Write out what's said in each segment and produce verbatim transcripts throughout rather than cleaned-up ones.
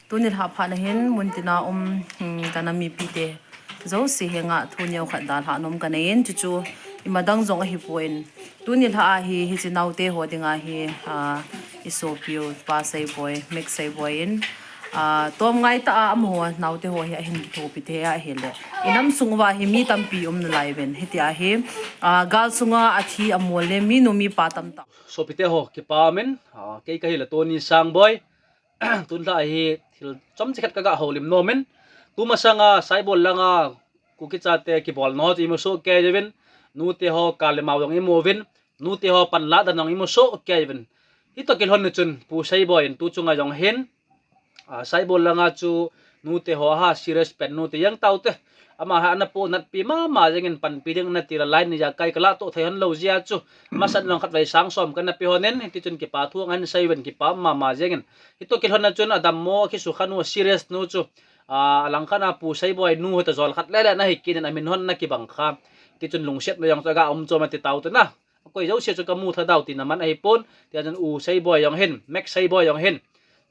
Tuni lhah phat na hin muntina um, hmm, kana mipite jouse henga thu neo khat dalhah nom kanei in, chuchu imadang jong ahipon. Tuni lhah a hi hiche naote ho dinga hi, ah, isopiu Pa Seiboi, Max Seiboi in, ah, tomngai tah a amaho naote ho hi ahin kithopi thei ahile, inam sung uva hi mi tampi um nalai uvin. Hitia hi, ah, gal sunga athi amol le minu mipa tamtah. Sopite ho, kipa umin, ah, kei kahile Tony Sangboi. Tun lhah hi thil chomcha khat kaga houlim nomin. Tumasanga Saibol langa Kuki chate kibolna ho chu imu soh kei uvin. Nute ho kal le mao jong imu uvin. Nute ho panlah dan jong imu soh kei uvin. Hitoh kilhon ni chun Pu Seiboi in tu chunga jong hin, ah, Saibol langa chu nute ho ha serious pen nute jeng taute. Ama ha ana ponatpi mama jengin, panpi ding nati la lai ni jakai kala toh thei hon lou jeh a chu. Masang jong khatvei sang som kana pe hon in, hiti chun kipa thu ahin sei uvin, kipa mama jengin. Hitoh kilhon na chun adammo kisukha nu serious nu chu, ah, alangkhat a Pu Seiboi nu hita jol khat lele nahi kit in amin hon na kibang kha. Hiti chun lungset mo jong chu aga um chom ati taute na. Akoi jouse chu kamu thadau tina man ahipon, tia chun U Seiboi jong hin, Max Seiboi jong hin.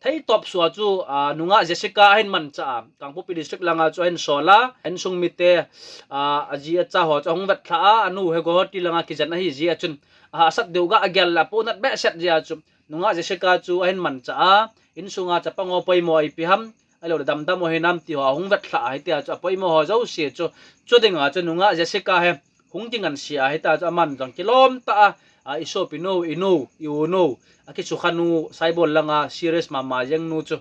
Theitop sua chu, ah, nungah Jessica ahin manchah a, Kangpokpi District langa chu ahin sol a, insung mite, ah, aji acha ho chu ahung vetlhah a, anu he Guwahati langa kijen ahi jeh a chun, ahahsat diu ga agel le aponat behseh jeh a chu, nungah Jessica chu ahin manchah a, insunga chapang ho poimo ipi ham, ahilou le damdam ho hinam ti ho ahung vetlhah a, hitia chu apoimo ho jouse chu, chu dinga chu nungah Jessica hi hung kingansia a, hitia chu aman jong kilom tah a, a, isopinu, inu, i-u nu, akisukha nu, Saibol langa serious mama jeng nu chu,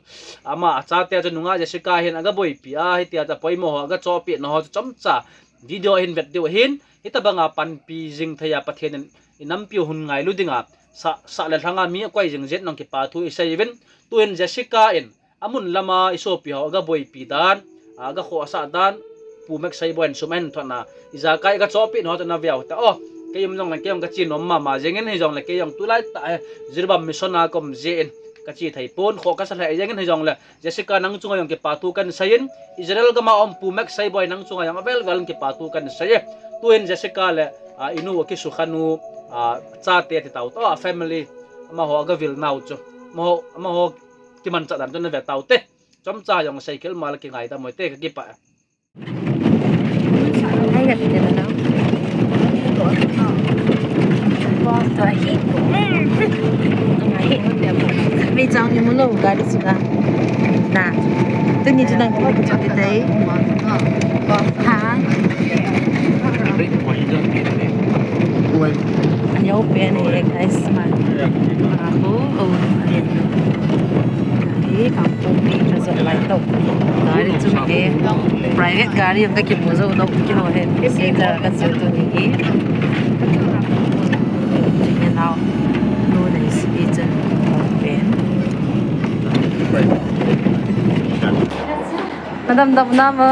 ama achate chu nungah Jessica hin aga boipi a, hitia chu apoimo ho aga chohpeh na ho chu chomcha video ahin vet diu ahin, hitobanga panpi jing thei a Pathen in inampiu hung ngailu dinga, sah, sah le lhanga mi akoi jing jeh in jong kipa thu isei uvin. Tuhin Jessica in amun lama isopi ho aga boipi dan, aga khohsah dan, Pu Max Seiboi in sum ahin thot na, ijakai aga chohpeh na ho chu na veu ta. O, kei um jongle kei jong kache nom mama jengin, hijongle kei jong tulai tah hi Jiribam Mission a kaum jeh in kache thei pon, khoh kasa lheh jengin, hijongle Jessica nang chunga jong kipa thu kahin sei in, Israel gam a um Pu Max Seiboi nang chunga jong avel vel in kipa thu kahin sei e. Tuhin Jessica le, ah, inu akisukha nu, ah, chate ti taute, a family, amaho aga vil nau chu, amaho, amaho kimanchah dan chu na ve taute. Chomcha jong sei khel ma le kingaidam u hite, kakipah e. Meichang ni mu lou, gari sunga. Na. Tuni chu nang kiti kiti tai. Ha. Ani open e, guys, ma. Aho, o, ani. Hi, Kangpokpi kajot lai tah. Gari chu hi, private gari jong kakimu jou tah, keiho hi, passenger kache tuni hi. Chini nao, nu nei si chun, open. Madam, dam na mo?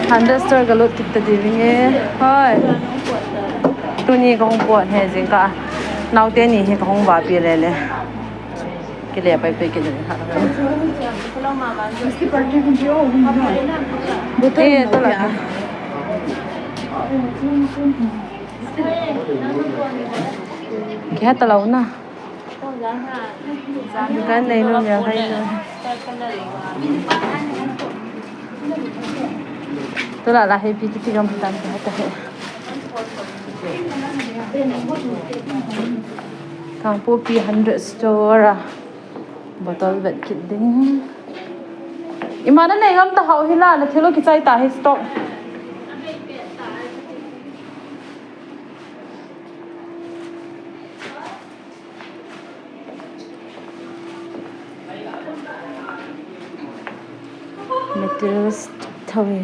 Hundred store kalut kit ta diu vinge. Hoi. Tuni kahung pot hi jingkah. Naote ni hi kahung vapi lele. Kile pai pai kile ha. Eh, to la. Kya ta lau na? Dukan nei nom ya hai lo. Tula la hi pi kiti gam tan ta ta he. Kangpokpi hundred store a bottle vet kit ding. Ima nanei ngam ta hou hi la, la thilo kichai ta hi stock. Materials thawi.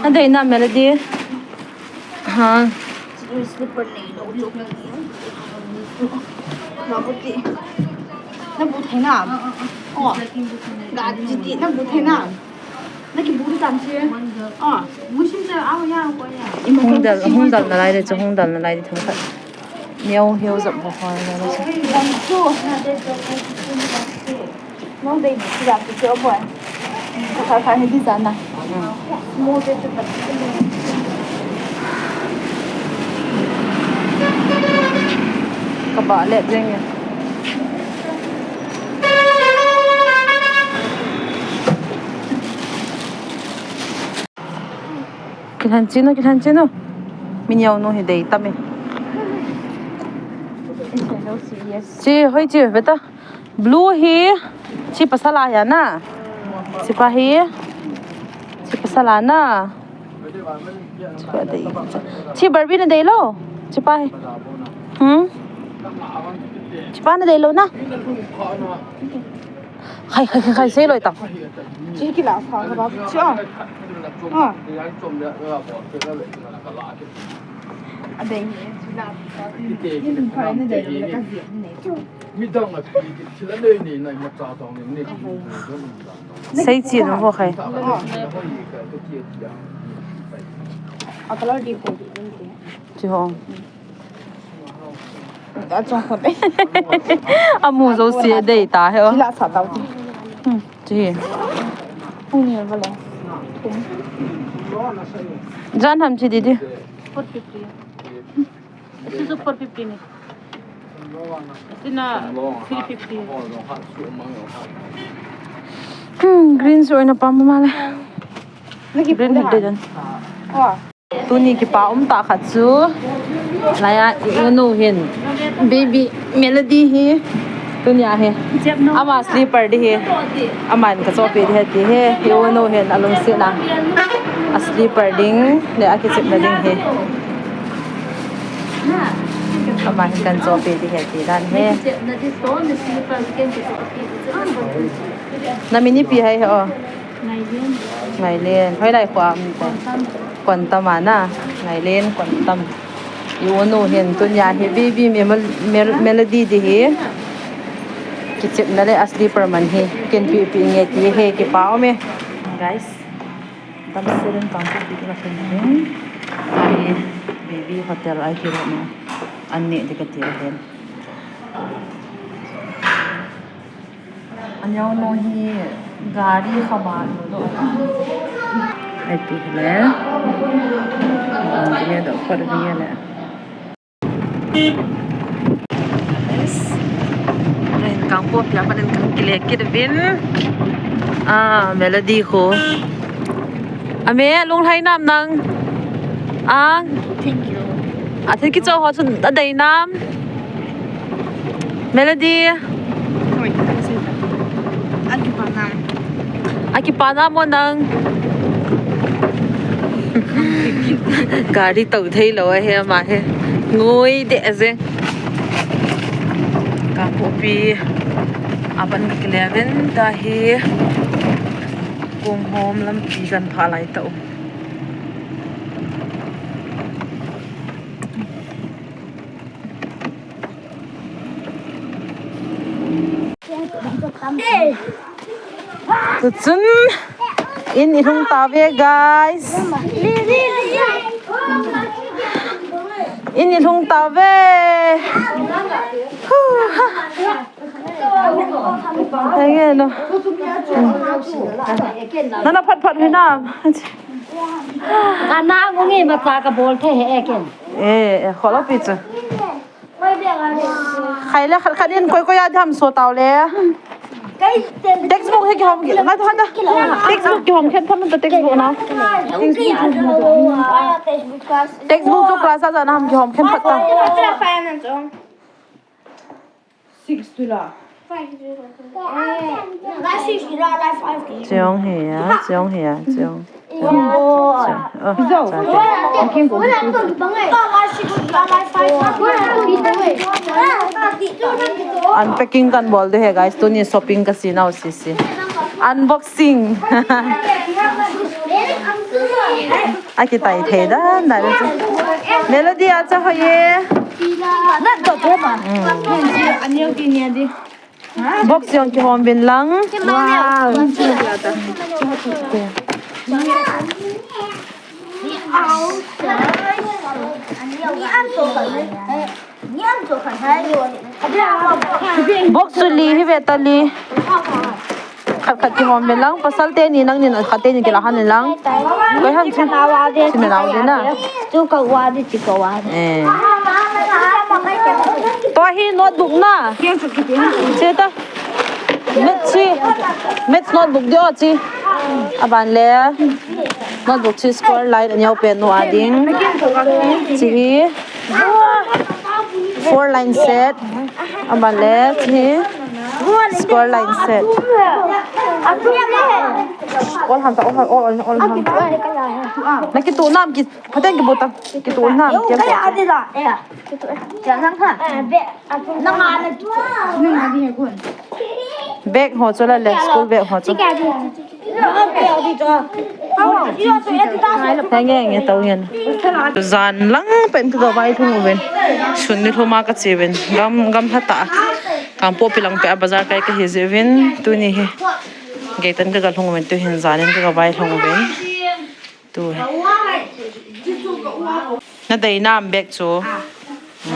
Adei na Melody. Ha. Slipper nei lou chu. Na bu ti. Na bu thei na. Oh. Ga ji ti na bu thei na. Na ki bu ti tam si. Oh. Hung dal, hung dal nalai le chu, hung dal nalai di thum khat. Neo heo jop bo hoi na sa. Nong dei ni sila tu cho boy. Ka ka ni di jana. Mo de tu ta. Ka ba le jeng ya. Kilhan chino, kilhan chino. Min yau no hi dei tame. Chi, hoi chi, beta. Blue hi, chi pasal a ya na. Chi pa hi, chi pasal a na. Chi pa dei. Chi Barbie na dei lo. Chi pa hi. Hmm? Chi pa na dei lo na. Khai, khai, khai, khai, sei loi tang. Chi kila sa ka ba. Chi a. A. A dei ni, chi la. Ni pa ni dei lo ka ji ni. Midang a pi, thil a nei nei, nai ma cha tong nei, nei. Sei chi no vo khai. A color di ko di. Chi ho. A chong ko dei. A mu jo si dei ta he o. Chi la sa tau ti. Hmm, chi. Hung ni va le. Jan ham chi di di. Four fifty. Isi chu four fifty ni. Isi na three fifty. Hmm, green chu ina pam ma le. Green hide dan. Tuni kipa um ta khat chu. Laiya i unu hin. Baby Melody hi. Tunia hi. Ama slipper di hi. Aman ka chohpeh di hi ti hi. I unu hin alungsetna. A slipper ding. Le a kichepna ding hi. Ama hin kan chohpeh di hi ti dan hi. Na min ipi ham o. Ngailen. Hoilai kho a um te. Kwantam a na. Ngailen, Kwantam. I unu hin tunia hi baby Mel-, Mel-, Melody di hi. Kichepna le a slipper man hi. Kin pi pi nge ti hi kipa um e. Guys. Damsel in Kangpokpi na khen hin. Ai, baby hotel ai kiro na. An ne de ka ti a hen. An yau no hi gari kha ma no do. Ai pi le. An ne do khot le. Guys, ren Kangpokpi a panin kan kile kit uvin. Ah, Melody kho. Ame, lunglhai nam nang. Ang. Thank you. Athil kicho ho chun adei nam. Melody. Oi, sei ta. Akipa nam. Akipa nam mo nang. Gari tou thei lou ahi ama hi. Ngoi de jeng. Kangpokpi a pan ka kile uvin ta hi. Kong hom lampi kan pha lai tau. Tuchun in i lhung tauve, guys. In i lhung tauve. Hu, ha. Henge no. Nana phat phat hi na. Ana ngungi ma cha ka bol the he ken. Eh, eh, kholo pi chu. Khai le khat khat in koi koi a diham so tau le. Textbook hi kihom ki, ngai tho da. Textbook kihom khen tham ta textbook na. Textbook chu class a jana ham kihom khen phat ta. Six tu la. Chong hi ya, chong hi ya, chong. Oh, cha. Unpacking kan bol de he, guys. Tuni shopping ka si nau sisi. Unboxing. Akitai thei dan dan chu. Melody a cha hoye. Nan to te ma. Box jong kihom vin lang. Wow. Box chu li hi ve ta li. Khat khat kihom ve lang, pasal teni nangnin khat teni kila han lang. Koi han chu. Chu me nau de na. Chu ka wa de, chu ka wa de. Eh. Tua hi notebook na. Che ta. Maths hi. Maths notebook de o chi. Aban le. Notebook chi score line a neo pen nu a ding. Chi hi. Four line set. Aban le chi hi. Score line set. All ham ta, all ham, all, all, all ham. Na kitu nam ki, pateng ki buta. Kitu nam ki. Bag ho chu la le, school bag ho chu. Nge, nge, tau ngen. Jan lang pen ka gavai lhung uvin. Sun ni lhuma ka che uvin. Gam, gam lha ta. Kangpokpi lang peh a bazar kai ka hi jeh uvin. Tuni hi. Geitan ka ga lhung uvin. Tu hin jan in ka gavai lhung uvin. Tu hi. Na dei nam bag chu. Mm.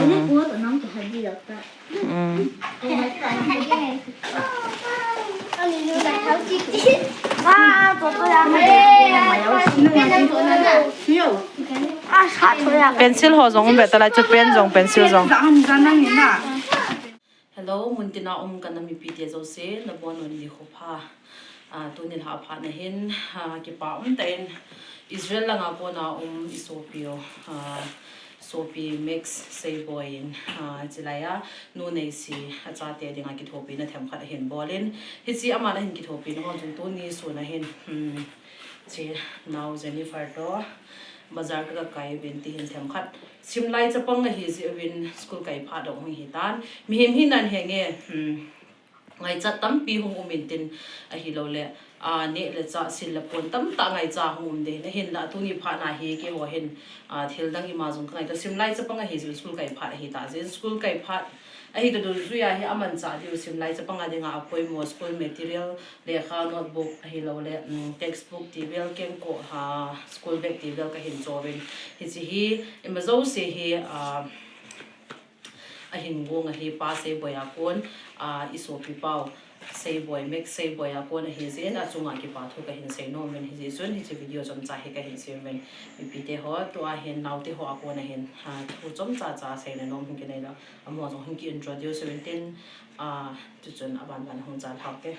Mm. Pencil ho jong um ve ta lai chu, pen jong, pencil jong. Hello, muntina um ka nam mipite jouse, nabon un nikho pha. Ah, tuni lha pha na hin, ah, kipa um tah in Israel langa kona um i sopi u, ah, sopi Max Seiboi in, ah, chilai a, Nu Neisi a chate dinga kithopina themkhat ahin bol in. Hiche aman ahin kithopina ho chun tuni sun a hin, hmm, chi nau Jennifer toh bazar ka, ka kai uvin ti hin themkhat. Simlai chapang ahi jeh uvin school kai phat dong hung hi tan. Mihem hi nan henge, hmm, ngaichat tampi hung um in tin ahilou le, ah, neh le chah, sil le pon tamtah ngaicha hung um de. Na hin la tuni phat na hi keiho hin, ah, thil dang ima jong ka ngai ta. Simlai chapang ahi jeh uvin school kai phat ahi ta jeh in school kai phat ahi ta dul jui a hi aman chah diu simlai chapang a dinga apoimo school material, lekha, notebook ahilou le, um, textbook ti vel, kengkoh, ha, school bag ti vel ka hin cho uvin. Hiche hi, ima jouse hi, ah, ahin gong ahi Pa Seiboi a kon, ah, i sopi pau Seiboi, Max Seiboi a kon ahi jeh in achunga kipa thu ka hin sei nom uvin hijeh chun hiche video chomcha hi ka hin sei uvin. Mipite ho, tua hin naote ho a kon a hin, ah, thu chomcha cha seina nom hin kinei lou. Amaho jong hin ki introduce uvin tin, ah, chuchun aban ban hung cha lhau te.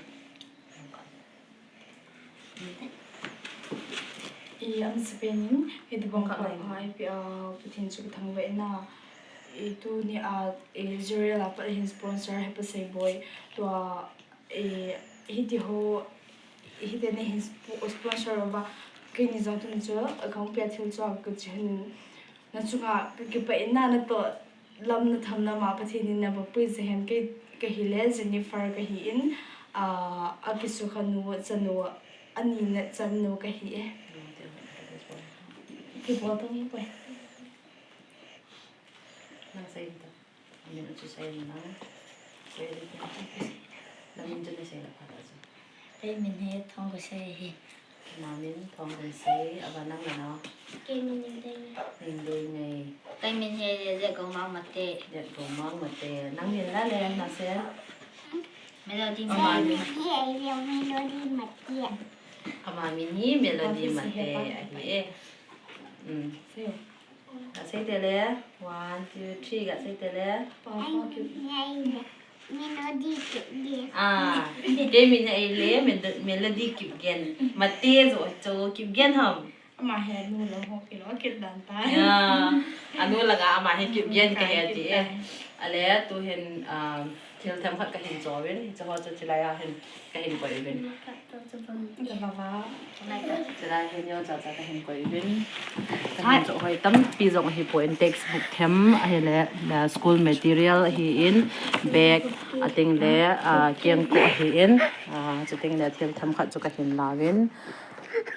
I, amasapen in, hitobang kha, kha, kha, ipi a, Pathen chu kathangvah in a, i, tuni a, i, Israel a pat hin sponsor he Pa Seiboi, tua, i, hiti ho, hiti na hin spo-, sponsor uva, keini jong tuni chu, kahung pia thil chu, kachi hin, na chunga, kakipah in a, natoh, lam na tham lam a Pathen in navapui jeh hen kei kahi le Jennifer kahi in, ah, akisukha nu, chanu, ani na chanu kahi e. Kibol tong e poi. Nang sei ta. Amin chu sei nang. Sei di ta. Nang min chu na sei la pha ta chu. Kei min hi Thongkhongsei ahi. Ama min Thongkhongsei, ava nang na nao? Kei min Ningdeingai. Ningdeingai. Kei min hi Jetgomang Mate. Jetgomang Mate. Nang min la le, na sei? Melody Mate. Ama min hi Melody Mate. Ama min hi Melody Mate ahi e. Um. Sei. Gasei tele. One, two, three, gasei tele. Melody Kipgen. Ah, kei min hi ahile, Mel-, Melody Kipgen. Mate joh chu Kipgen ham. Ama hi anu lang ho kilou, kit dan ta. Ya. Anu langa ama hi Kipgen kahi ati e. Ale, tu hin, um, thil themkhat kahin cho uvin, hiche ho chu chulai a hin kahin koi uvin. Chulai hin jong chacha kahin koi uvin. Kahin cho hoi tampi jong ahipoi, textbook them ahile, ah, school material ahin, bag, ateng le, ah, kengkoh ahin, ah, chuteng le thil themkhat chu kahin la uvin.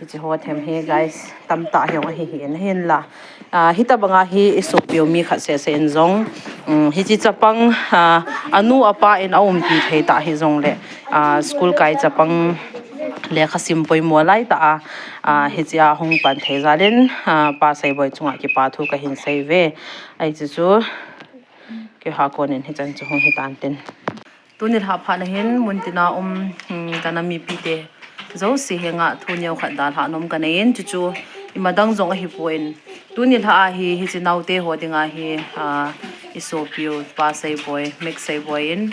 Hiche ho them hi, guys, tamtah hi jong ahi hin, hinla. Ah, hitobanga hi i sopi u mi khat seh seh in jong, um, hiche chapang, ah, anu apa in aumpi thei ta hijongle, ah, school kai chapang lekha sim poimo lai ta a, ah, hiche a hung pan thei jal in, ah, Pa Seiboi chunga kipa thu kahin sei uve. Ahi chu chu. Keiho a konin hichan chu hung hitan tin. Tuni lhah phat na hin muntina um, hmm, ka nam mipite jouse henga thu neokhat dalhah nom kanei in, chuchu ima dang jong ahipon. Tuni lhah a hi, hiche naote ho dinga hi, ah, i sopiu Pa Seiboi, Mek Seiboi in,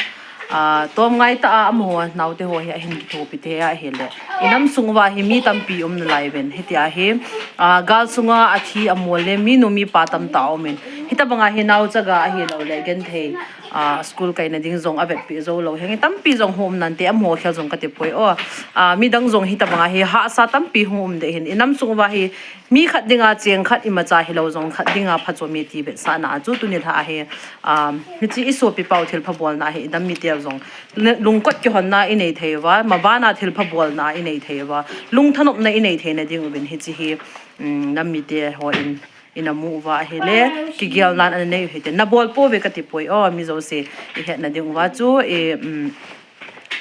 ah, tomngai tah a amaho naote ho hi ahin kithopi thei ahile, i nam sung uva hi mi tampi um nalai uvin. Hitia hi, ah, gal sunga athi amol le minu mipa tamtah aumin. Hitobanga hi naochaga ahiloule genthei, ah, school kaina ding jong avetpeh joulou hi tampi jong hung um nante, amaho khel jong katipoi o. Ah, midang jong hitobanga hi hahsa tampi hung um ding ahin. I nam sung uva hi mi khat dinga cheng khat, imacha hilou jong khat dinga phachom e ti vetsahna a chu tuni lhah a hi, ah, hiche i sopipau thilpha bolna hi i nam mite jong lungkot kihonna inei thei uva, mabana thilpha bolna inei thei uva, lungthanopna inei theina ding uvin hiche hi, um, nam mite hon ina mu uva ahile, kigelnan ana nei u hite. Nabol pouve katipoi o, mi jouse ihetna ding uva chu, i, um,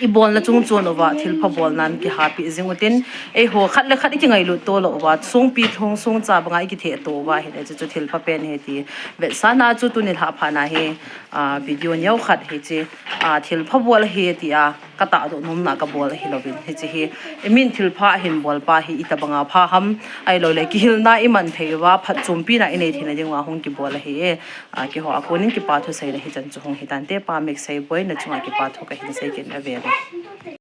ibolna chungchon uva thilpha bolnan kihapeh jing utin, eiho khat le khat ikingailut tolou uva, songpi thong songcha banga ikithehto uva ahile, chuchu thilpha pen ahi ti vetsahna chu tuni lhah phat na hi, ah, video neokhat hiche, ah, thilpha bol ahi tia katahdoh nomna kabol ahilouvin, hiche hi imin thilpha ahin bolpa hi itobanga pha ham, ahiloule kihilna iman thei uva, phatchompina inei theina dinguva hung kibol ahi e. Ah, keiho a konin kipa thuseina hichan chu hung hitante, Pa Mek Seiboi, nachunga kipa thu kahin sei kit in, avel e.